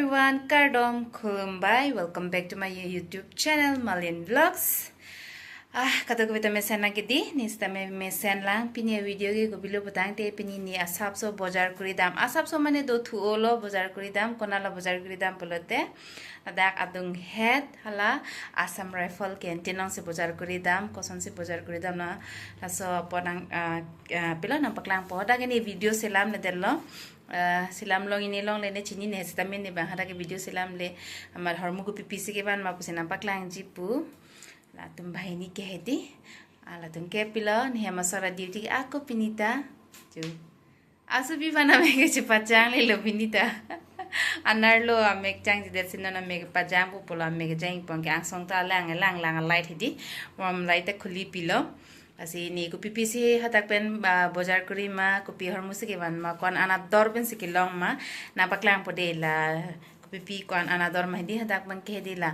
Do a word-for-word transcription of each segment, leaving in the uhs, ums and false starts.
Everyone, kardom, khulumbai. Welcome back to my YouTube channel, Malin Vlogs. Ah, kadokave ta mesen lang kedi, ne sitame mesen lang. Pini video ke kopilo putangte, pini ne asapso bojar kuri dam. Asapso mane do thu olo bojar kuri dam, konat lo bojar kuri dam pulote. Ladak adunghet hala Assam Rifle canteen alongsi bojar kuri dam, kosonsi bojar kuri dam na. Laso apot nang, ah, ah, pilo nangpaklangpo. Dak ne video selamledetlo. Ah, selam longle ne longle ne chinine sitame ne bang hadak ke video selamle. Amat hormu kopi pisi kevan ma pusi nangpaklangji pu. Latum banghini ke hedi. Ah, latum ke pilo ne hem asor a-duty ako pini ta. Ju. Asu bivan amek kechepajang lelo pini ta. Anerlo amek changjidet si non amek pajang pu pulo amek jang pon ke angsong ta lang lang lang light hedi. Warm light ta khuli pilo. Lasi ne kopi pisi hadak pen ba bojar kuri ma, kopi hormu si kevan ma, ko-an an ador pensi kelong ma, nangpaklangpo de la, kopi pi ko-an an ador ma hedi hadak bang ke hedi la,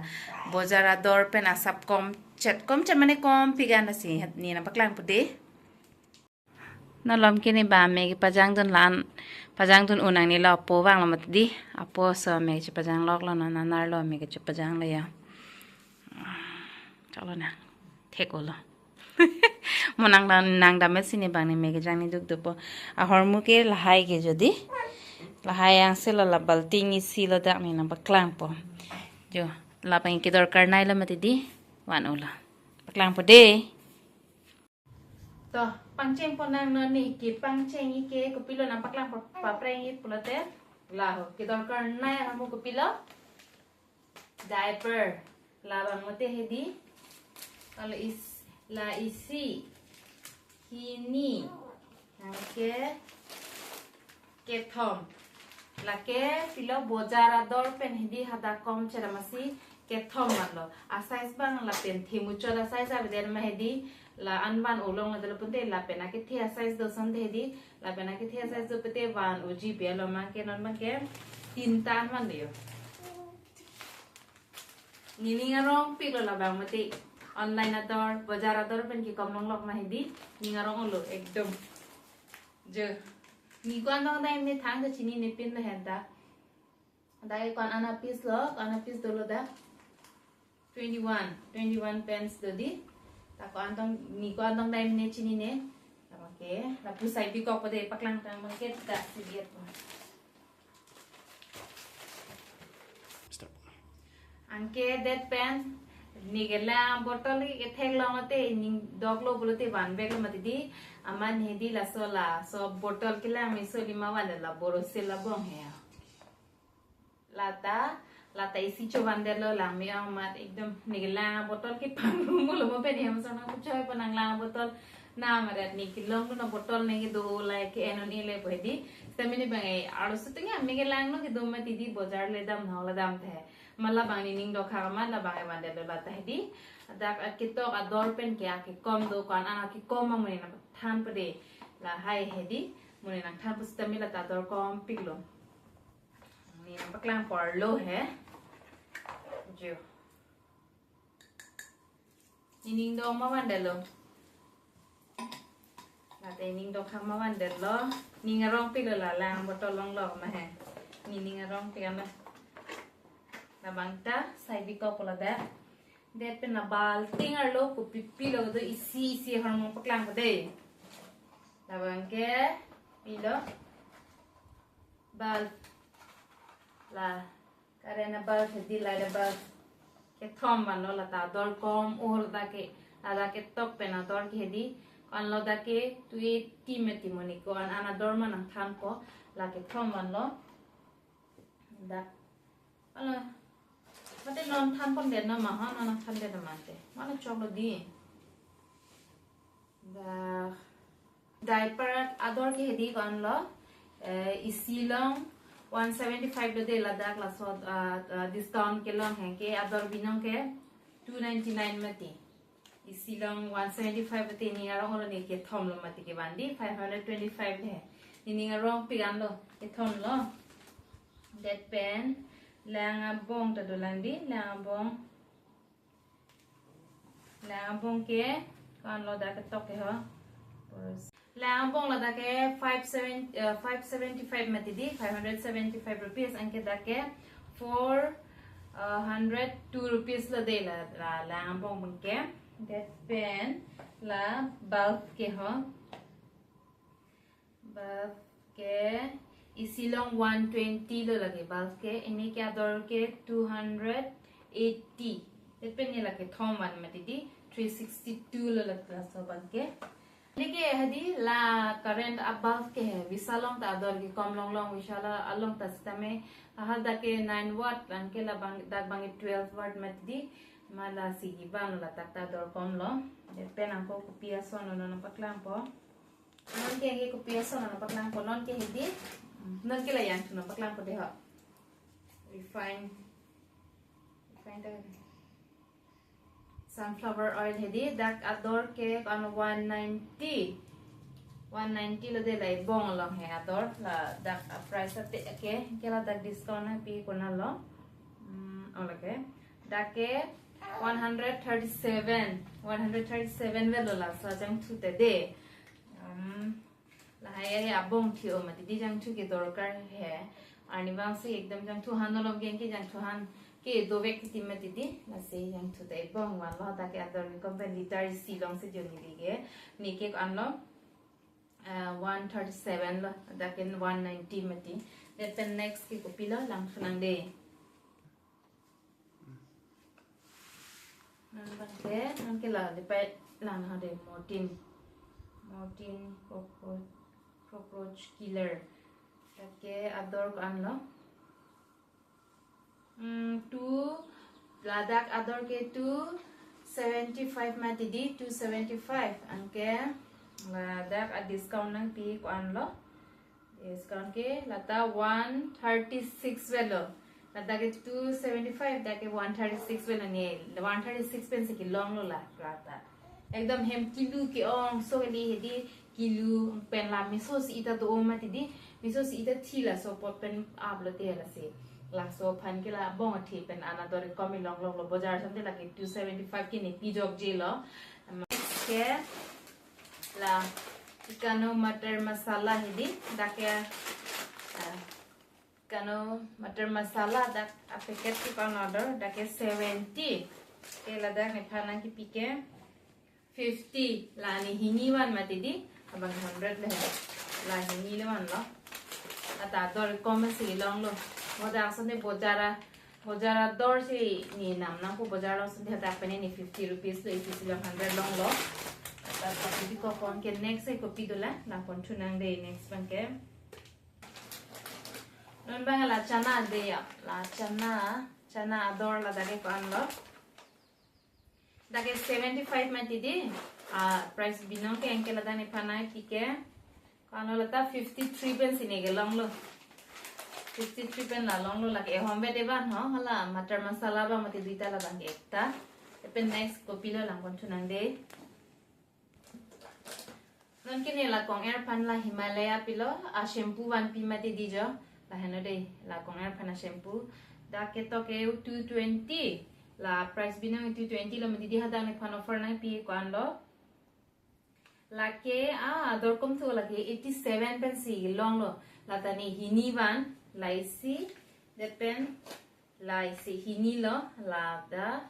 bojar ador pen asap komchet, komchet mane kompik an lasi, hat ne nangpaklangpo de. Nolom ke ne ba amek pajangdun la-an, pajangdun un nangne lo apo vanglo mati di, apo so amek chepajangloklo non, anerlo amek chepajanglo ya. Choklo nang. Thek olo. Mo nang dam, nang dam si ne bang ne amek jang ne duk dopo. Ahormu ke lahai ke jodi. Lahai angse lo la balting isi lo dak ne nangpaklangpo. Jo, labang ke dorkar nai lo mati di. Van olo. Paklangpo de. To, pangcheng pon nang non ne ke pangcheng ke kopilo nangpaklangpo papreng pulote. Laho, kedorkar nai ahormu kopilo. Diaper. Labang mate hedi. Kalau is, la isi. Hini. Nangke. Kethom. Lake pilo bojar ador pen hedi hadak komchet amatsi kethom matlo. A-size bang lapen themuchot a-size avedet ma hedi la anvan olong la dolo pente lapen akethe a-size do sonte hedi lapen akethe a-size do pente van uji belo ma ke non ma ke tinta anvan do yo. Nening arongpiklo labang mate online ador, bojar ador pen kekom longlok ma hedi, ning arong olo ekdom. Je, ne ko-an tong dam ne thang ta chinine pinlo henta. Dak ko-an an a-piece lo, ko-an a-piece dolo dak. Twenty-one, twenty-one pence do di. Ta ko-an tong, ne ko-an tong dam ne chinine. Tama ke, lapu sai bikok pade paklang tang ma ke dak si biar po. Start. Anke det pen, ne kelang bottle ke theklong te ning doklo pulote vanveklo mati di, amat ne hedi laso laso bottle kelang meso lima van la Borosil abong he. Lata, lata isi chovandetlo lang me-ong amat ekdom ne kelang bottle ke pangrum lo mo pen hem so nang kuchoi pon nanglang bottle. Na marat ne kelong lo na bottle ne kedo la ke enon ile po hedi. Sitame ne bang e, arloso tengah me kelanglo kedo mati di bojar le dam na la dam te. Amat labang nening dokhak amat labang e vandetlo lata hedi. Dak aketok ador pen ke akekom do ko-an an akekom ma mo ne nangthan pade. Lahai hedi. Mo ne nangthan pu sitame lata ador kompiklo. Ne nangpaklangpo arlo he. Jo. Nening dong ma vandetlo. Lata nening dokhak ma vandetlo. Ning arongpiklo la lang bottle longlok ma he. Nening arongpik ama. Labang ta sai bikok pulo da. Det pen la balting arlo kopi pilo do isi isi hormu paklangpo de. Labang ke pilo. Bulb. La current a-bulb hedi, light a-bulb. Kethom vanlo lata ador kom ohol dak ke, ladak ketok pen ador ke hedi. Ko-an lo dak ke two eighty mati mo ne ko-an an ador ma nangthanpo. La kethom vanlo. Dak. Alo. Mate non than pondet na ma ha, non thandet na mate. Mane choklo di. Dak. Diaper ador ke hedi ko-an lo, eh, isi along one seventy-five lo de ladak laso, ah, ah, discount kelong he ke ador binong ke two ninety-nine mati. Isi along one seventy-five mati ning arong olo ne kethom lo mati kevan di five hundred twenty-five le. Nening arongpik anlo kethom lo. Det pen lang abong ta dolang di lang abong. Lang abong ke, ko-an lo dak ketok ke ho. Lang abong ladak ke five seven, eh, five seventy-five mati di, five hundred seventy-five rupees, anke dak ke Four uh, hundred two rupees lo de la la lang abong abangke. That pen la bulb ke ho. Bulb ke isi along one twenty lo lake bulb ke, ini ke ador ke two hundred eighty. That pen ni lake thom van mati di three sixty two lo lake laso abangke. Neke hadi la current a bulb ke he, Vishal along ta ador ke kom long long, Vishal along ta sitame, aha dak ke nine watt, anke la bang, dak abang ke twelve watt mati di, ma lasi kevan lo, ladak ta ador kom lo. That pen angko kopi ason lo non paklangpo. Non ke angke kopi ason lo non paklangpo, non ke hadi, non ke la yangthu non paklangpo de ho. Refine, refine ta. Sunflower oil hadi, dak ador ke kon one ninety. One ninety lo de la ibong along he ador, ladak a price ate ke, ke ladak discount nangpi konat lo. Hmm, oh lake. Dak ke one hundred thirty seven, one hundred thirty seven velo laso jangthu te de. Hmm. Lahai ahe abong thi-o mati di, jangthu ke dorkar he. Arnivang si ekdom jangthu han nolom ke, ke jangthu han ke dovek ti mati di. Lasi jangthu ta ibong van lo, dak ke ador ke company liter isi along si joni di ke. Neke ko-an lo, uh, one thirty seven lo, dak ke one ninety mati. That pen next ke kopi lo, langthu nang de. Non abangke, non ke la, di pai lang ha de, Mortein. Mortein cockroach, cockroach killer. Dak ke ador ko-an lo. Hmm, two, ladak ador ke two seventy five mati di, two seventy five. Anke ladak a discount nangpi ko-an lo. Discount ke lata one thirty six velo. Lata ke two seventy five, dak ke one thirty six velo ne. One thirty six pen si kelong lo la, lata. Ekdom hem kilu ke-ong, so kali hadi kilu pen la Meesho si ita do-o mati di, Meesho si ita thi laso apot pen ap lo te lasi. Laso aphan ke la abong athi pen an ador kom kelong long lo, bojar ason te lake two seventy five ke ne pijokje lo. Next ke la Kano Mutton Masala hadi, dak ke, ah, Kano Mutton Masala dak a packet ke ko-an ador, dak ke seventy. Ke ladak nephan nangkepi ke fifty, la ne hini van mati di, abang hundred le he. La hini le van lo. Ata ador kom si long lo. Bojar ason te bojar a, bojar ador si ne nam nangpo, bojar along ason te dak pen ne fifty rupees lo, isi isi along hundred long lo. Ata kopi ko-an ke next ke kopi dolang, langpon thu nang de next abangke. Non abang la chana de ya, la chana, chana ador ladak ke ko-an lo. Dak ke seventy five mati di, ah, price binong ke, anke ladak nephan nangkepi ke ko-an lo, lata fifty three pen si ne kelong lo. Fifty three pen la long lo, lake ehom vede van ho, hala Mutton Masala abang mati di ta labang ke ekta. Pen next kopi lo, langpon thu nang de. Non ke ne la kong-er aphan la Himalaya pilo, a shampoo vanpi mati di jo. Lahenlo de, la kong-er aphan a shampoo. Dak ke to ke two twenty. La price binong two twenty lo mati di, hadak nephan offer nangpi ko-an lo. Lake, ah, ador kom thu lake eighty seven pen si long lo. Lata ne hini van, la isi, that pen, la isi hini lo, ladak,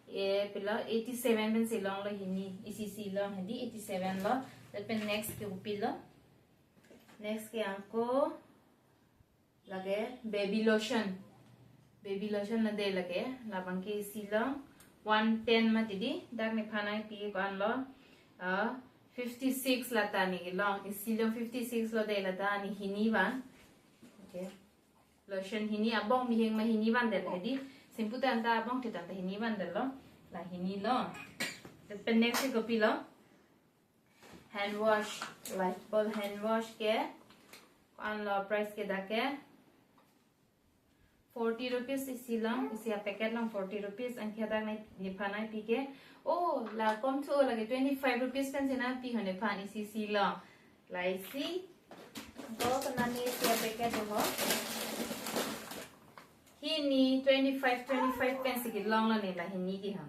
e pilo eighty seven pen si long lo hini, isi isi long hadi eighty seven lo. That pen next ke kopi lo. Next ke angko lake baby lotion. Baby lotion lo de lake, labang ke isi long one ten mati di, dak nephan nangkepi ko-an lo, ah, fifty six lata ne kelong, isi long fifty six lo de, lata ne hini van. Okay. Lotion hini, abong bihek ma hini van det hadi. Shampoo ta anta abong te ta anta hini van det lo. La hini lo. That pen next ke kopi lo. Hand wash, Lifebuoy hand wash ke. Ko-an lo price ke dak ke forty rupees isi long, isi a packet long forty rupees, anke dak ne nephan nangkepi ke. Oh, la kom thu lake twenty five rupees pen si nangpi ho nephan isi isi long. La isi. Ko kana ne isi a packet ho. Hini twenty five, twenty five pen si kelong lo ne la hini ke ha.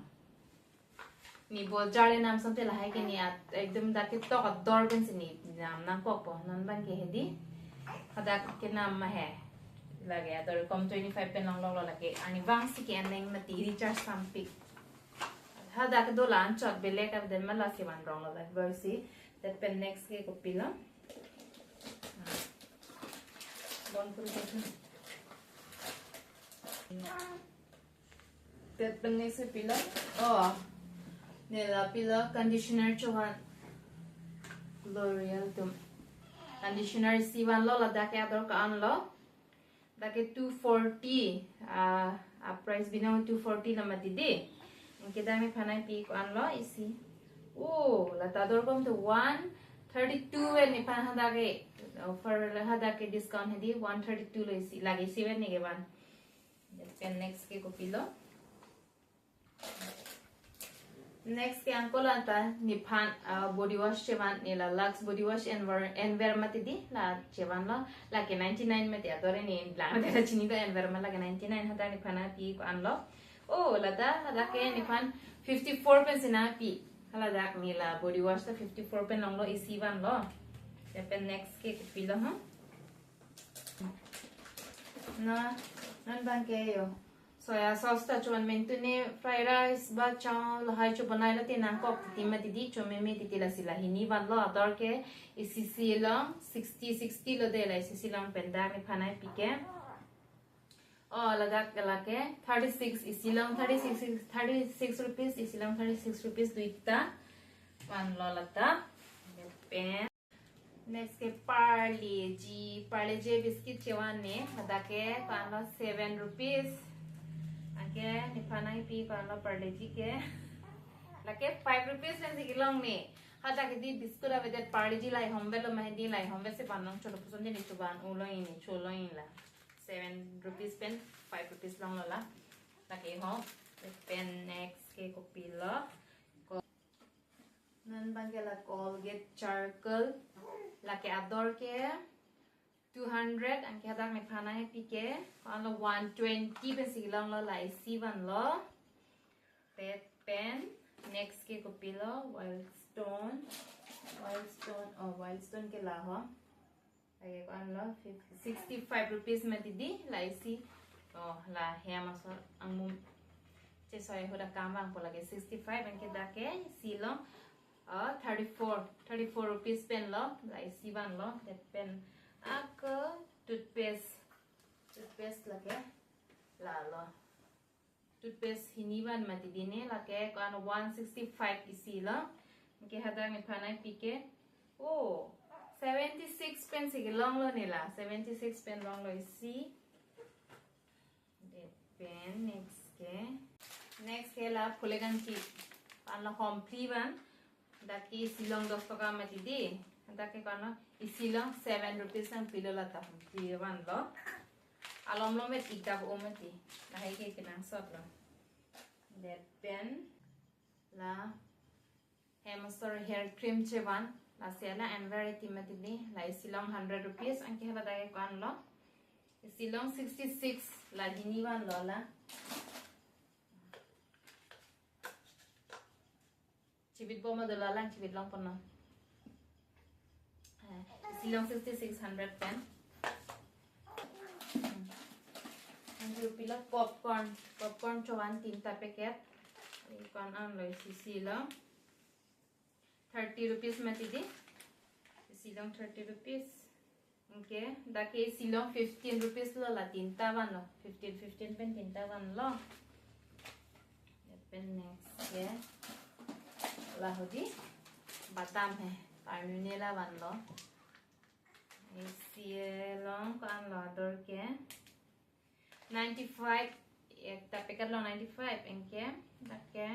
Ne bojar le nam ason te lahai ke ne at, ekdom dak ke tok ador pen si ne nam nangkokpo, non abang ke hadi. Hadak ke nam ma he. Lake ador kom twenty-five pen longloklo lake. Arnivang si ke-en nang mati recharge sampik. Hadak do la anchot belek avedetma lasi van ronglo lake. Bor si. That pen next ke kopilo. Bon kuri kuri. That pen next kopilo. Oh. Nela pilo conditioner chovan. L'Oreal atum. Conditioner isi vanlo, ladak ke ador ko-anlo. Dak ke two forty, ah, a price binong two forty lo mati dei. Anke dak nephan nangpi ko-anlo isi. Oh, la ta ador kom to one thirty-two pen nephan hadak ke offer, hadak ke discount hedi one thirty-two lo isi, lake isi pen ne kevan. Then next ke kopilo. Next ke angko la ta nephan, ah, body wash chevan, nela Lux body wash Enver, Enver mati dei, la chevanlo, lake ninety-nine mati ador ne blang ta chini ta Enver ma lake ninety-nine hadak nephan nangpi ko-anlo. Oh, la ta hadak ke nephan fifty-four pen si nangpi. Hala dak nela body wash ta fifty-four pen longlo isi vanlo. That pen next ke kopilo ha. Na, non abang ke yo. Soya sauce ta chuan men tu ne fried rice ba chow lahai chu banai lo te nangkok titi mati dei, chomeme titi, lasi la hini vanlo, ador ke isi si long sixty, sixty lo dei, la isi si long pen dak nephan nangpi ke. Oh, ladak ke lake thirty-six, isi long thirty-six, thirty-six rupees, isi long thirty-six rupees duita vanlo la ta. Pen next ke Parle-G, Parle-G biscuit chevan ne, hadak ke ko-anlo seven rupees. Anke nephan nangpi ko-anlo Parle-G ke. Lake five rupees pen si kelong ne. Hadak ke dei biscuit avedet, Parle-G lahai hom avelo ma hedi, lahai hom ave si van long cholo puson dei ne, chuvan u long ne, chu long la. Seven rupees pen five rupees longlo la. Lake ho. Pen next ke kopilo. Non abang ke la Colgate charcoal. Lake ador ke two hundred, anke hadak nephan nangpi ke. Ko-anlo one twenty pen si longlo, la isi vanlo. That pen next ke kopilo, Wild Stone. Wild Stone, oh, Wild Stone ke la ho. Lake ko-anlo fif-, sixty-five rupees mati dei, la isi. Oh, la hem asor angmum chesoi ahut akam vangpo, lake sixty-five, anke dak ke isi long, oh, thirty-four, thirty-four rupees pen lo, la isi vanlo, that pen ako toothpaste, toothpaste lake, la lo. Toothpaste hini van mati dei ne, lake ko-an one sixty-five isi lo. Anke hadak nephan nangpi ke. Oh, seventy-six pen si kelonglo ne la. Seventy-six pen longlo isi. That pen next ke. Next ke la phule kangki. Ko-anlo hom phli van. Dak ke isi long dos taka mati dei. Dak ke ko-anlo isi long seven rupees nangpilo, la ta hom phli vanlo. Alom lom et ik dak o mati. Lahai ke kenangsot lo. That pen la hem asor hair cream chevan. Lasi la Enver iti mati dei. La isi long hundred rupees, anke hala dak ke ko-anlo. Isi long sixty-six, la hini vanlo la. Chibit bom ma dola lang, chibit longpon non. Eh, isi long sixty-six hundred pen. Hmm. Anke kopilo popcorn, popcorn chovan tinta packet. Ko-an anlo isi, isi long thirty rupees mati dei. Isi long thirty rupees. Anke dak ke isi long fifteen rupees lo, la tinta vanlo. Fifteen, fifteen pen tinta vanlo. Pen next ke la ho dei, badam he, arnune la vanlo. Isi long ko-anlo ador ke ninety-five, ekta packet long ninety-five, anke dak ke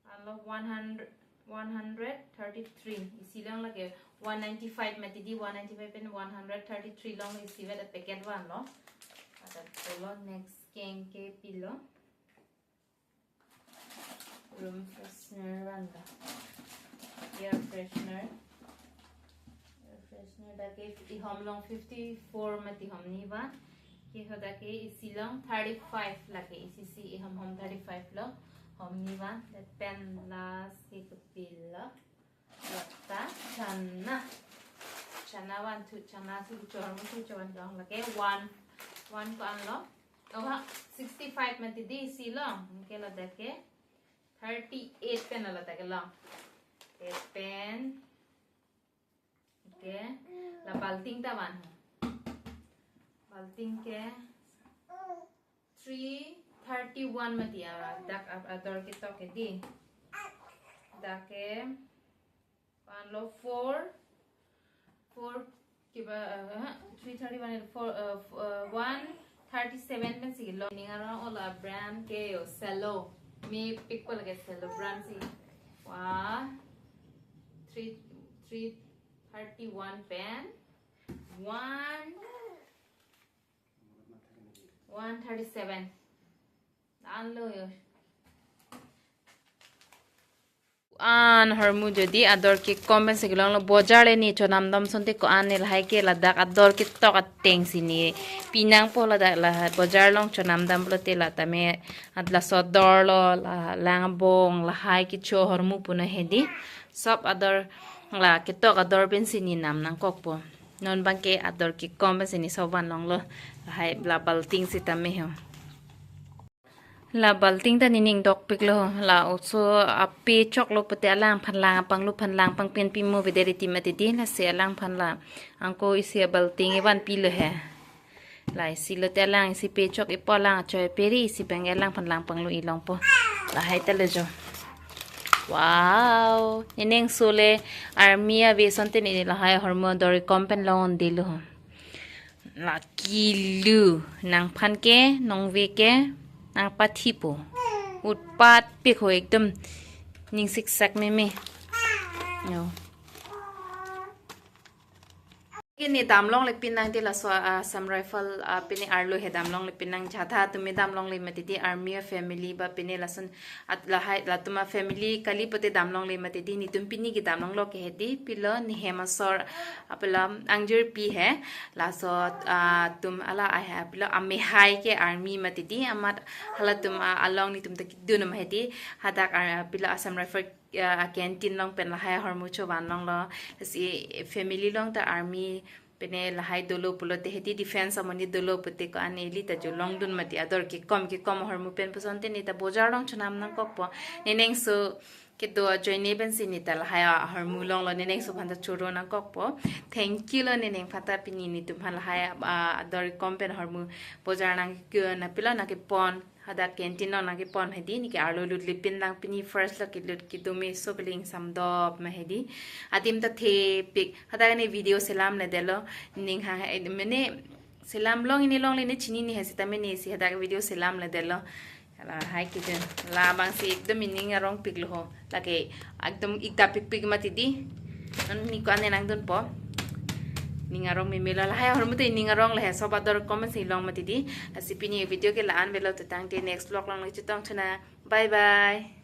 anlo one hundred, one hundred thirty-three. Isi long lake one ninety-five mati dei, one ninety-five pen one hundred thirty-three long isi vet packet vanlo. Ata polo next ke anke pilo. Room freshener vanda. Air freshener. Air freshener dak ke ihom long fifty-four mati, hom ni van. Ke ho dak ke isi long thirty-five lake, isi si ihom hom thirty-five lo, hom ni van. That pen last ke kopilo. Lata chana. Chana one, two, chana two, chor mo two, chor one dong lake one, one ko-an lo. Oh ha, sixty-five mati di isi lo. Anke ladak ke thirty-eight pen lo ladak ke lo. Eight pen. Okay. La balting ta van. Balting ke three thirty-one mati a, dak a, ador ketok ke di. Dak ke pan lo four, four kiba, uh, three thirty-one, four, uh, f-, uh, one thirty-seven pensi lo. Ning arong ola brand ke yo Cello. Mepik ko lake Cello brand si. Wah. Three, three thirty-one pen. One, one thirty-seven. An lo yo. An hormu jodi ador kekom pensi kelong lo, bojar le ne chonam dam asonte ko-an ne lahai ke ladak ador ketok ateng si ne pi nangpo, ladak la bojar along chonam dam pulote la tame at laso ador lo, la langbong lahai kecho hormu puno hedi. Sop ador la ketok ador pensi ne nam nangkokpo. Non bang ke ador kekom pensi ne sop van long lo. Lahai la balting si tame ho. La balting ta ne ning dokpik lo, la oso ape chok lo pute alangphan lang apanglo, phan lang pangpen pimo vede riti mati di, lasi alangphan la angko isi abalting evan pilo he. La isi lote alang isi pe chok ipo, alang achoi peri isi bang alangphan lang panglo ilongpo. Lahai ta lo jo. Wow, ne neng sole army ave asonte ne lahai hormu ador kekom pen long-un delo. La kilu nangphan ke nongve ke nangpathipo. Utpat pik ho ekdom ningsiksak meme. Yo. Ke ne damlongle pinang di laso, ah, Assam Rifle, ah, pine arlo he damlongle pinang, jatha tumi damlongle mati di army family ba pine lason at lahai latum afamily kali pute damlongle mati di, netum pini ke damlonglo ke hedi, pilo ne hem asor apilo angjir pi he, laso, ah, tum ala ai he pilo amehai ke army mati di, amat halatum, ah, along netum ta kedun ma hedi, hadak, ah, pilo Assam Rifle, ah, canteen along pen lahai hormu chovan long lo, si family along ta army pine lahai dolo pulote hedi defense amonit dolo pute ko-an eli ta jo longdun mati ador kekom kekom hormu pen pusonte ne ta bojar along chonam nangkokpo. Ne neng so kedo ajoine pensi ne ta lahai ahormu long lo, ne neng so aphan ta choro nangkokpo. Thank you lo ne neng aphan ta pini netum aphan lahai, ah, ador kekom pen hormu bojar nang ke na pilo nangkepon. Hadak canteen along nangkepon hedi, ne ke arlo lutli pin lang, pini first lo kelut, kedo me so keling samdop ma hedi. Adim ta thepik. Hadak ne video selamledetlo. Ning ha, eh, mene selam long, ne longle ne chinine he seta mene si hadak video selamledetlo. Lahai kejun. La bang si ekdom ne ning arongpik lo ho. Lake ekdom ik dapikpik mati di. Non ne ko-an ne nangdunpo. Ning arong meme lo, lahai hormu te ning arong le he, sop ador kekom si long mati di. Lasi pini video ke la-an avelo, tutang te next vlog along le chetong chuna. Bye bye.